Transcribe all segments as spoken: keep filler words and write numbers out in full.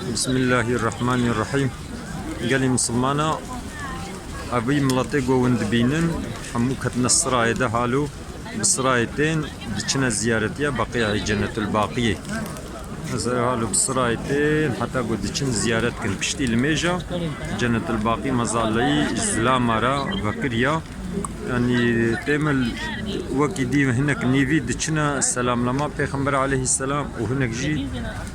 Bismillahirrahmanirrahim. Gelê misilmana, evî miletê ku hûn dibînin, hemû ketine sirayê de halo, bi sirayê tên, diçine ziyaretiya Beqî'ê Cennetul Baqiyê. Mesela halo bi sirayê tên, heta ku diçin ziyaret kin. Piştî limêja Cennetul Baqî mezaleyî zilama re vekiriya. Yanî têmil wekî dî hinek nîvî diçine selamlama Pêxember aleyhisselam û hinek jî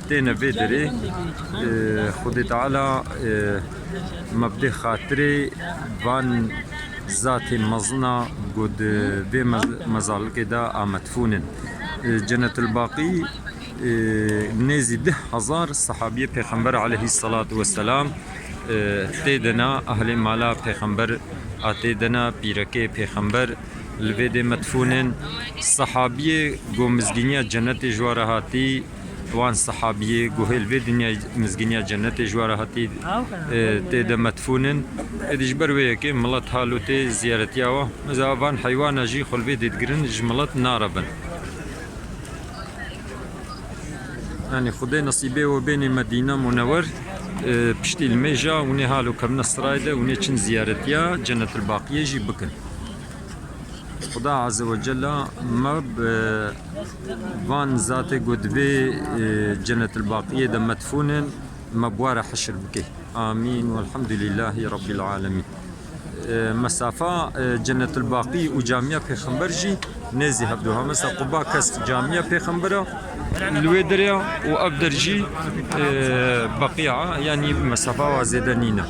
têne vê derê. Ee, Xwedê Teala, ee, me bidê xatirê van zatê mezina ku di vê mez-, mezalikê de ametfûnin. Ee, Cennetul Baqî, ee, nêzî deh hezar sehabiyê Pêxember aleyhisselatu vesselam, ee, tê de ne, ehlê mala Pêxember a tê de ne, pîrekê Pêxember li vê dê metfûnin. Sehabiyê ku mizgîniya cennetê ji we re hatî, wan sehabiyê ku hê li vê dinyayê mizgîniya cennetê ji we re hatî, e, tê de metfûnin. Êdî ji ber wê yekê milet halo tê ziyaretiya we. Mesela van heywana jî xwe li vê dê digirin, ji milet narevin. Yanî Xwedê nesîbê we bênê Medîne Munewer, e, piştî li mêja hûnê halo kevne sirayê de, hûnê çin ziyaretiya Cennetil Baqiyê jî bikin. Xuda Azze ve Cella me bi van zatê ku divê, e, Cennetil Baqiyê de medfûnin, me bi we re heşir bike. Amîn. Welhamdulîllahî Rabbil Alemîn. E, mesafa, e, Cennetul Baqî û Camiya Pêxember jî nêzî hevdu. Ha, mesela Quba kes Camiya Pêxember e, li wê derê ye û ev der jî, e, Beqî e, yanî mesafa wa zêde nîne.